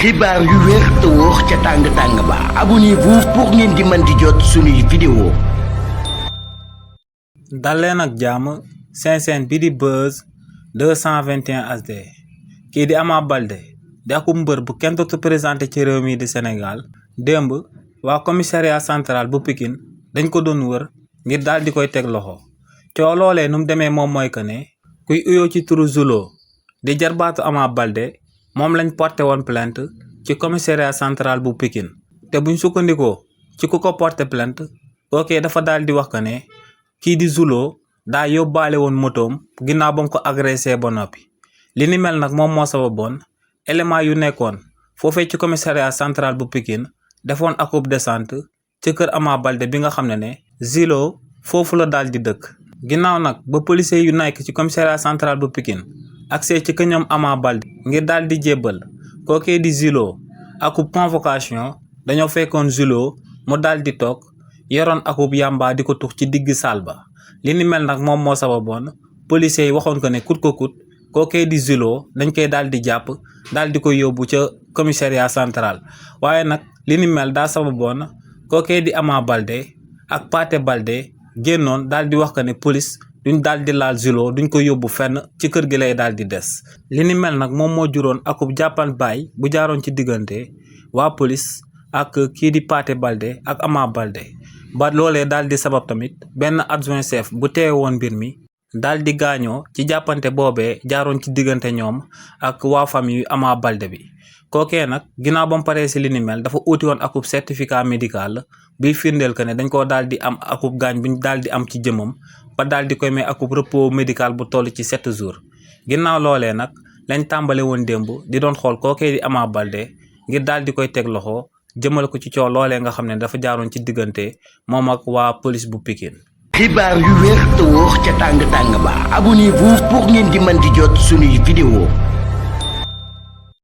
xibaar yu wér te wóor ca tàng ba abonnez-vous pour ngeen di mën di jot suñuy vidéo. dal leen ak jàmm seen bi di Buzz 221 HD kii di Ama Baldé di akub mbër bu kenn dootu présenté ci réew mi di Sénégal démb waa commissariat central bu Pikine dañ ko doon wër ngir daal di koy teg loxo coo loolee nu mu demee moom mooy que ne kuy uyoo ci turu Zoulo di jarbaatu Ama Baldé moom lañ porté woon plainte ci commissariat central bu Pikine te buñ sukkandikoo ci ku ko porté plainte kookee dafa daal di wax que ne kii di Zoulo daa yóbbaale woon motoom ginnaaw ba mu ko agressé ba noppi li ni mel nag moom moo sababoon élément yu nekkoon foofee ci commissariat central bu Pikine defoon akub descente ci kër Ama Baldé bi nga xam ne Zoulo foofu la daal di dëkk ginnaaw nag ba policier yu nekk ci commissariat central bu Pikine accès ci këñam Ama Baldé ngir daal di jébbal kookee di Zoulo akub convocation dañoo fekkoon Zoulo mu daal di toog yoroon akub yàmbaa di ko tux ci digg saal ba li ni mel nag moom moo sababoon policiers yi waxoon ko ne kut ko kut kookee di Zoulo dañ koy daal di jàpp daal di ko yóbbu ca commissariat central waaye nag li ni mel daa sababoon kookee di Ama Baldé ak Pathé Baldé génnoon daal di wax ko ne police duñ daal di laal Zoulo duñ ko yóbbu fenn ci kër gi lay daal di des li ni mel nag moom moo juróon akub jàppan baay bu jaaroon ci diggante waa police ak kii di Pathé Baldé ak Ama Baldé ba loolee daal di sabab tamit benn adjoint chef bu teewe woon mbir mi daal di gaañoo ci jàppante boobee jaaroon ci diggante ñoom ak waa famille Ama Baldé bi kookee nag ginnaaw ba mu paree si li ni mel dafa uuti woon akub certificat médical biy firndeel que ne dañ koo daal di am akub gaañ bi ñu daal di am ci jëmam ba daal di koy may akub repos médical bu toll ci 7 jours ginnaaw loolee nag lañ tàmbale woon démb di doon xool kookee di Ama Baldé ngir daal di koy teg loxo jëmale ko ci coow loolee nga xam ne dafa jaaroon ci diggante moom ak waa police bu Pikine. xibaar yu wér te wóor ca tàng ba abonnez-vous pour ngeen di mën di jot suñuy vidéo.